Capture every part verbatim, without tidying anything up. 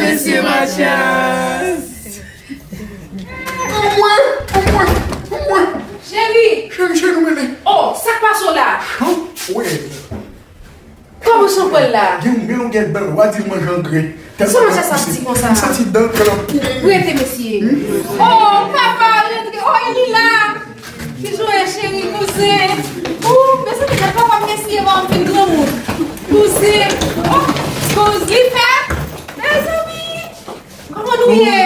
Mesye Matyas. Anmwe, anmwe, anmwe. Cheri. Cheri, cheri, nou mennen. Oh, sa k pase w la? Chanpwèl. Kòman chanpwèl la? Gen yon bèl, yon bèl, w a di l manje angren. Sa Matyas ap di konsa? M santi dan l pran pou mwen. Rete, mesye. Oh, papa, rete. Oh, e li la. Ki jwe cheri, kouzen. Oh, mezanmi, gad papa m, mesye, m fin granmoun. Kouzen. Oh, kouzen, li fè. Mezanmi. Kòman nou ye?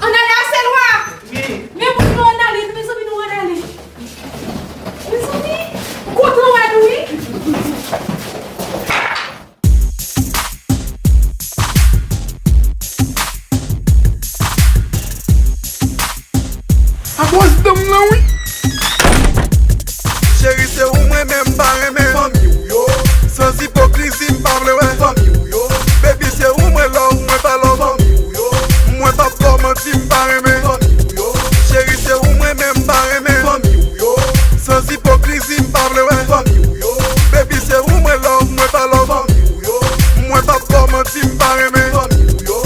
Ann ale, Aselwa! Wi. Men moun yo ann ale, mezanmi, nou ann ale. Mezanmi, kontan wè nou, wi. A bòs dan m nan, wi. Cheri, se ou mwen renmen, m pa renmen fanmi w yo. San ipokrizi, m pa vle wè fanmi w yo. Baby, se ou mwen love, mwen pa love fanmi w yo. Mwen p ap ba w manti, m pa renmen fanmi w yo. Cheri, se ou mwen renmen, m pa renmen fanmi w yo. San ipokrizi, m pa vle wè fanmi w yo. Baby, se ou mwen love, mwen pa love fanmi w yo. Mwen p ap ba w manti, m pa renmen fanmi w yo.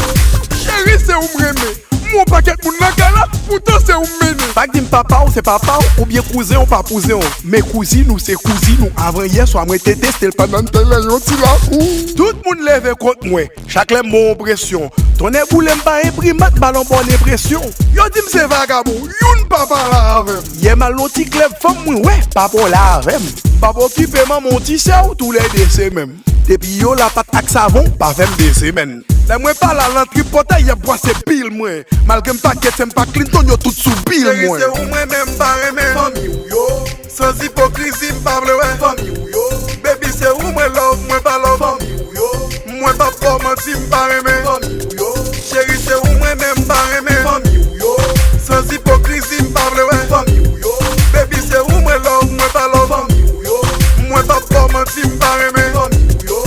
Cheri, se ou m renmen. M wè yon pakèt moun nan kay la, poutan se ou m mennen. Pa di m papa w se papa w, oubyen kouzen w pa kouzen w. Men kouzin ou se kouzin ou. Avan yè swa mwen te teste l pandan m te nan yon ti lakou. Tout moun leve kont mwen. Chak lè m bon yon presyon. Tonnè boule m pa enprimat, balon bòn enpresyon. Yo di m se vagabon, youn pa pale avè m. Yè m al nan ti klèb fanm mwen wè, papa w la avè m. M p ap okipe manman w ti sè w, toulède se menm. Depi yo lapat ak savon, pa fè m de semèn. Lè mwen pale a lan tripotay, y ap bwase pil mwen. Malgre m pa Kèt, m pa Clinton, yo tout sou bil mwen. Cheri, se ou mwen renmen, m pa renmen fanmi w yo. San ipokrizi, m pa vle wè fanmi w yo. Baby, se ou mwen love, mwen pa love fanmi w yo. Mwen p ap ba w manti, m pa renmen fanmi w yo. Cheri, se ou mwen renmen, m pa renmen fanmi w yo. San ipokrizi, m pa vle wè fanmi w yo. Baby, se ou mwen love, mwen pa love fanmi w yo. Mwen p ap ba w manti, m pa renmen fanmi w yo.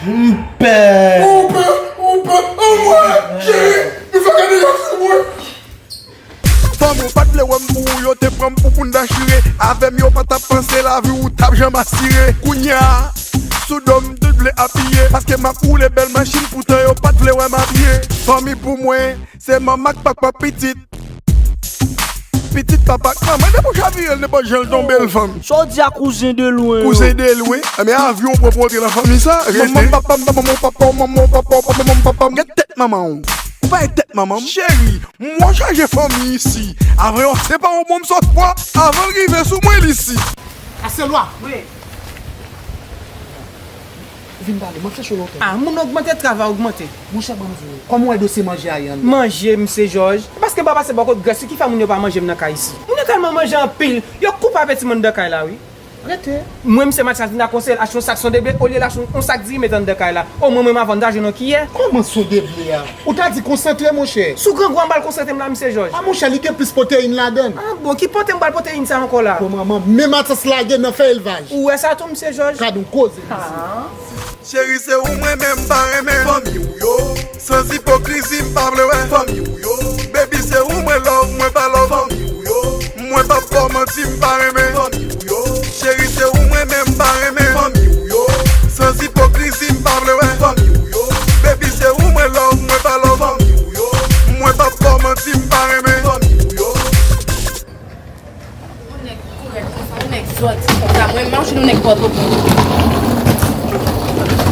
M pè. Ou pè, ou pè, anmwe, cheri, nou fè gade yo sou mwen. Fanmi w pa t vle wè m pou ou, yo te pran m pou pounda chire. Avè m yo pa t ap panse lavi w t ap janm asire. Kounye a, sou do m tout vle apiye. Paske m ap woule bèl machin, poutan yo pa t vle wè m abiye. Fanmi pou mwen, se manman ak papa pitit. Pitit papa ak manman, depi w chavire l, nenpòt jan l tonbe, l fanmi. Sa w di a kouzen de lwen yo? Kouzen de lwen? Enben, avyon w pran pou w antre nan fanmi sa, rete. Manman papa m, manman papa w, manman papa w, papa manman papa m. Gen tèt manman w. Ou pa gen tèt manman m. Cheri, m wè w chaje fanmi isi. Avan yo separe w, bon, m sot pran, avan l rive sou mwen, li si. Aselwa! Wi. Vin pale, m ap chèche w lontan. Ah, moun ogmante, travay ogmante. Monchè, ban m di w, kòman w wè dosye manje a ye anndan? Manje, mesye Jòj? E paske m pa pase bò kot Grès, ki fè moun yo pa manje m nan kay isi? Moun yo tèlman manje anpil, yo koupe apeti m anndan kay la, wi. Rete. Mwen, mesye Matyas, vin ak konsèy l achte yon sak sonde ble, olye l achte yon, yon sak diri met anndan kay la. Omwen, mwen, m a vann ta jwenn yon kiyè. Kòman sonde ble a? Ou ta di konsantre, monchè. Sou grangou a m pral konsantre m la, mesye Jòj. A, monchè, li gen plis pwoteyin ladan l. Ah, bon, ki pote m pral pwoteyin sa ankò la? Bon, manman, men Matyas lage nan fè elvaj. Ou wè sa tou, mesye Jòj? Gad yon koze, mesye. Ah. Cheri, se ou mwen renmen, m pa renmen fanmi w yo. San ipokrizi, m pa vle wè fanmi w yo. Baby, se ou mwen love, mwen pa love fanmi w yo. Mwen p ap ba w manti, m pa renmen fanmi w yo. Cheri, se ou mwen renmen, m pa renmen fanmi w yo. San ipokrizi, m pa vle wè fanmi w yo. Baby, se ou mwen love, mwen pa love fanmi w yo. Mwen p ap ba w manti, m pa renmen fanmi w yo. Yon nèg korèk konsa, yon nèg zòti konsa, mwen menm, m ap jwenn yon nèg Pòtoprens.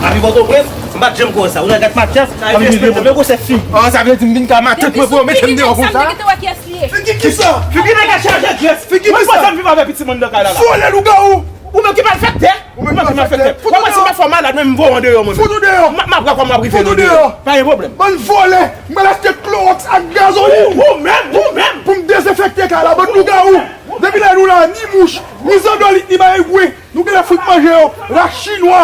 Api Pòtoprens, m pa t janm kwè sa. Ou nan gad Matyas, api Pòtoprens, men gwo se figi. Ah, sa vle di m vin ka matant mwen pou yo mete m deyò konsa? Figi kisa? Figi nèg la chaje Grès. Figi kisa? Mwen panse m viv avè pitit mwen nan kay la la. Vòlè lougawou. Ou menm ki malfektè. Ou menm ki malfektè. Mwen panse m ap fè w malad, men m voye w andeyò mwen menm. Fout ou deyò. M ap wè kòman w ap rive nou deyò. Pa gen pwoblèm. Bann vòlè. Mwen achte klowòks ak gazolin. Ou menm, ou menm. Pou m dezenfekte kay la, bann lougawou. Depi lè nou la, ni mouch, ni zandolit, ni bagay gwe. Nou genlè fout manje yo. Rach chinwa.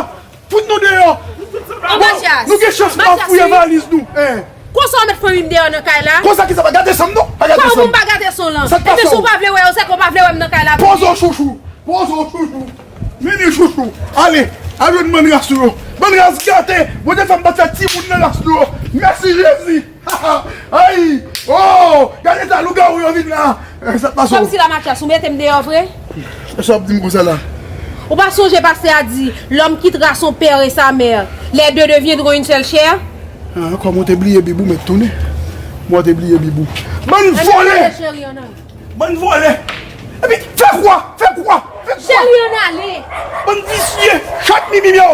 Fout nou deyò. Bon, nou gen chans pa fouye valiz nou. Konsa w met fanmi m deyò nan kay la? Konsa kisa pa gade san m non? Pa gade san m. Kòman pou m pa gade san w lan? Sa k pase w? Epi si w pa vle wè yo, se ke w pa vle wè m nan kay la pou li. Poze w chouchou. Poze w chouchou. Vini chouchou. Ale. Al jwenn bann ras nou yo. Bann ras gate. Bondye fè m pa t fè timoun nan ras nou yo. Mèsi Jezi. Ay. Oh, gade ta lougawou yo vin la. Eh, sa k pase w? Kòmsi la Matyas, ou mete m deyò vre? Sa w ap di m konsa la? Ou pa sonje pastè a di, l'homme quittera son père et sa mère, les deux deviendront une seule chair? Ah, kòman w te bliye Bib ou mèt tounen? Mwen te bliye Bib ou. Bann vòlè! Bann vòlè! Epi, fè kwa? Fè kwa? Fè kwa? Cheri, ann ale! Bann visye! Chat mimi yo!